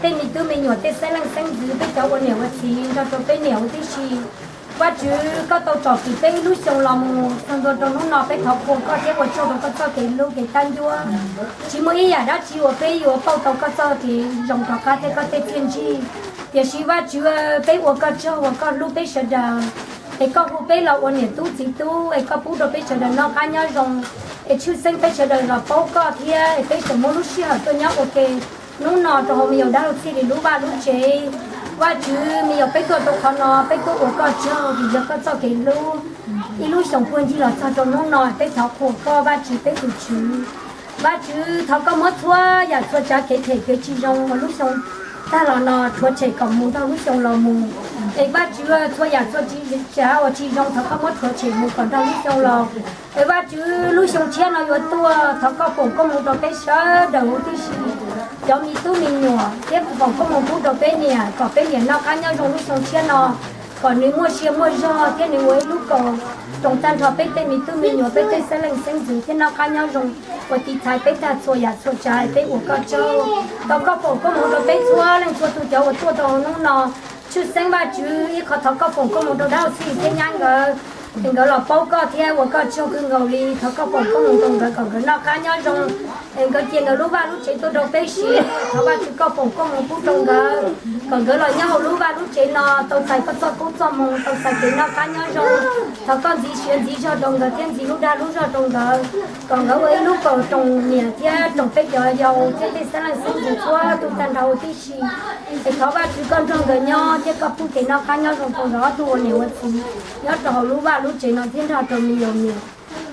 tej me tub me nyuam, tej xeeb leej xeeb ntxwv, peb cov ua niam ua txiv nrog rau peb niam huv tib si. Vajtswv, koj tau tsom kwm peb ib lub xyoo los mus txog ntua rau hnub no, peb thov qhuas koj thiab ua tsaug rau koj txoj kev hlub kev tab ncuab. Tsis muaj ib yam dab tsi uas peb yuav pauj tau koj txoj kev zoo rov qab thiab koj tej txiaj ntsig. Tiam sis Vajtswv, peb ua koj tsaug uas koj hlub peb sawv daws, es koj hu peb los ua niam tub txiv tub, es koj pub rau peb sawv daws noj qab nyob zoo, es tshwj xeeb peb sawv daws los paub koj thiab es peb tseem muaj lub sij hawm tuaj nyob ua ke hnub no rau hauv me nyuam dab laug Txhiaj Lis lub vaj lub tsev. Vajtswv, me nyuam peb tuaj rau qhov no peb tuaj ua koj tsaug vim yog koj txoj kev hlub. Ib lub xyoos puag ncig los txog rau hnub no, peb thov qhuas koj Vajtswv peb tus Tswv. Vajtswv, thov koj muab txhua yam txhua tsav kev phem kev tsis zoo uas lub xyoo tag los no rhuav tshem kom mus nrog lub xyoo los mus. Es Vajtswv, txhua yam txhua tsav uas tsis zoo thov koj muab rhuav tshem mus kom nrog lub xyoo los. Es Vajtswv, lub xyoo tshiab no yuav tuaj, thov koj foom koob hmoov rau peb sawv daws huv tib si, cov me tub me nyuam, thiab foom koob hmoov pub rau peb niam kom peb niam noj qab nyob zoo lub xyoo tshiab no, kom nws muaj sia muaj zog thiab nws ua ib lub kaus roos tag nrho peb tej me tub me nyuam, peb tej xeeb leej xeeb ntxwv thiab noj qab nyob zoo, ua tiv thaiv peb tag txhua yam txhua tsav. Peb ua koj tsaug, thov koj foom koob hmoov rau peb txhua leej txhua tus cov uas tuaj rau hnub no. Tshwj xeeb Vajtswv ib qho thov koj foom koob hmoov rau dab laug Txhiaj Lis thiab nyab nkawd, es nkawd los paub koj thiab ua koj tsaug kawg nkaus li. Thov koj foom koob hmoov rau nkawd kom nkawd noj qab nyob zoo, es nkawd cia nkawd lub vaj lub tsev tuaj rau peb siv. Thov Vajtswv koj foom koob hmoov pub rau nkawd, kom nkawd los nyob hauv lub vaj lub tsev no tau txais koj txoj koob txoj hmoov, tau txais kev noj qab nyob zoo. Thov koj ntxiv siav ntxiv zog rau nkawd thiab ntxiv lub dag lub zog rau nkawd, kom nkawd ua ib lub kaus roos niam thiab roos peb cov yau thiab tej xeeb leej xeeb ntxwv txhua tus tag nrho huv tib si. Es thov Vajtswv koj nrog nkawd nyob thiab koj pub kev noj qab nyob zoo rau nkawd ob tug ua niam ua txiv nyob rau hauv lub vaj lub tsev no thiab nrog rau me nyuam niam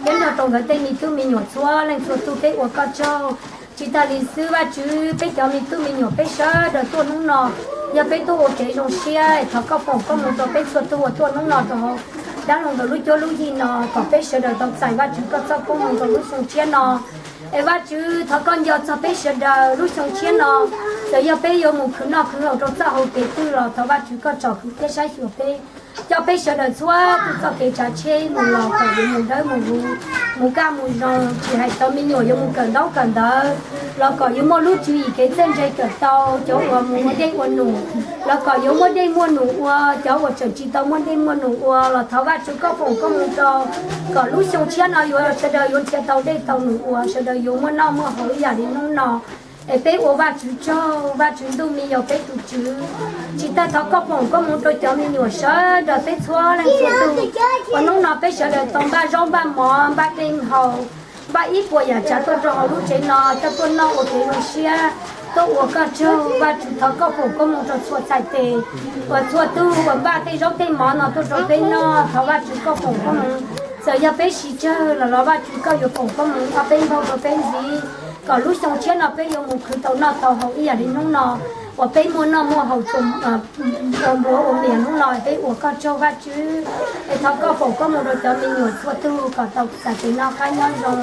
thiab nrog rau nkawd tej me tub me nyuam txhua leej txhua tus. Peb ua koj tsaug. Tsis tas li xwb Vajtswv, peb cov me tub me nyuam peb sawv daws tuaj hnub no, yog peb tuaj ua kev zoo siab, thov koj foom koob hmoov rau peb txhua tus uas tuaj hnub no rau hauv dab laug nkawd lub cuab lub yig no, kom peb sawv daws tau txais Vajtswv koj txoj koob hmoov rau lub xyoo tshiab no. Es Vajtswv, thov koj nco txog peb sawv daws lub xyoo tshiab no. Txawm yog peb yuav mus khwv noj khwv haus rau txoj hauv kev twg los thov Vajtswv koj tsom kwm thiab saib xyuas peb, coj peb sawv daws txhua tus txoj kev tsav tsheb mus los kom yuav mus dawb mus huv, mus kaj mus zoo. Tsis hais cov me nyuam yuav mus kawm ntaub kawm ntawv los kom yuav muaj lub tswv yim kev txawj ntse kawm tau, cov uas mus ua dej ua num los kom yuav muaj dej muaj num ua, cov uas tseem tsis tau muaj dej muaj num ua los thov Vajtswv koj foom koob hmoov rau, kom lub xyoo tshiab no yuav sawv daws yuav nrhiav tau dej tau num ua, sawv daws yuav muaj noj muaj haus ib yam li hnub no. Es peb ua Vajtswv tsaug, Vajtswv ntuj, me nyuam peb tus Tswv. Tsis tas thov koj foom koob hmoov rau cov me nyuam sawv daws peb txhua leej txhua tus, uas hnub no peb sawv daws tau npaj zaub npaj mov npaj dej haus, npaj ib puas yam tsav tuaj rau hauv lub tsev no coj tuaj noj ua kev zoo siab, tuaj ua koj tsaug. Vajtswv thov koj foom koob hmoov rau txhua txhais tes uas txhua tug uas npaj tej zaub tej mov no tuaj rau peb noj, thov Vajtswv koj foom koob hmoov. Txawm yog peb siv tsawg los los Vajtswv koj yuav foom koob hmoov ob peb npaug rau peb ntxiv, kom lub xyoo tshiab no peb yuav mus khwv tau noj tau haus ib yam li hnub no uas peb muaj noj muaj haus ua npluav ua mias hnub no. Peb ua koj tsaug Vajtswv, es thov koj foom koob hmoov rau cov me nyuam txhua tug kom tau txais kev noj qab nyob zoo,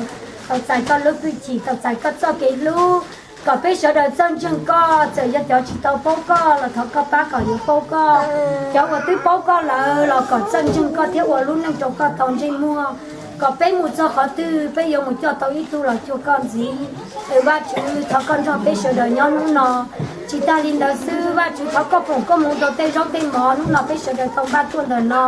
tau txais koj lub hwj chim, tau txais koj txoj kev hlub, kom peb sawv daws txawj ntseeg koj. Txawm yog cov tsis tau paub koj los thov koj pab kom yuav paub koj, cov uas twb paub koj lawm los kom txawj ntseeg koj thiab ua lub neej rau koj tau ntsej muag, kom peb mus txog qhov twg peb yuav mus coj tau ib tug los cuag koj ntxiv. Es Vajtswv thov koj nrog peb sawv daws nyob hnub no. Tsis tas li ntawd xwb Vajtswv thov koj foom koob hmoov rau tej zaub tej mov hnub no peb sawv daws tau npaj tuaj ntawm no,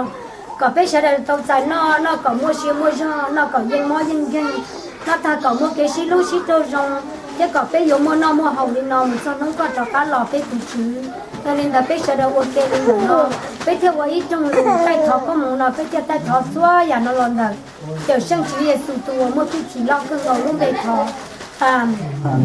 kom peb sawv daws tau txais noj, noj kom muaj sia muaj zog, noj kom yeej mob yeej nkeeg, noj tag kom muaj kev sib hlub sib raug zoo, thiab kom peb yuav muaj noj muaj haus li no mus txog hnub koj rov qab los peb tus Tswv. Yog li ntawd peb sawv daws ua ke li ntawm no, peb thiaj ua ib rooj lus taij thov koob hmoov no, peb thiaj taij thov txhua yam no los ntawm Cawmseej Tswv Yexus tus uas muaj hwj chim loj kawg nkaus lub npe thov. Amees.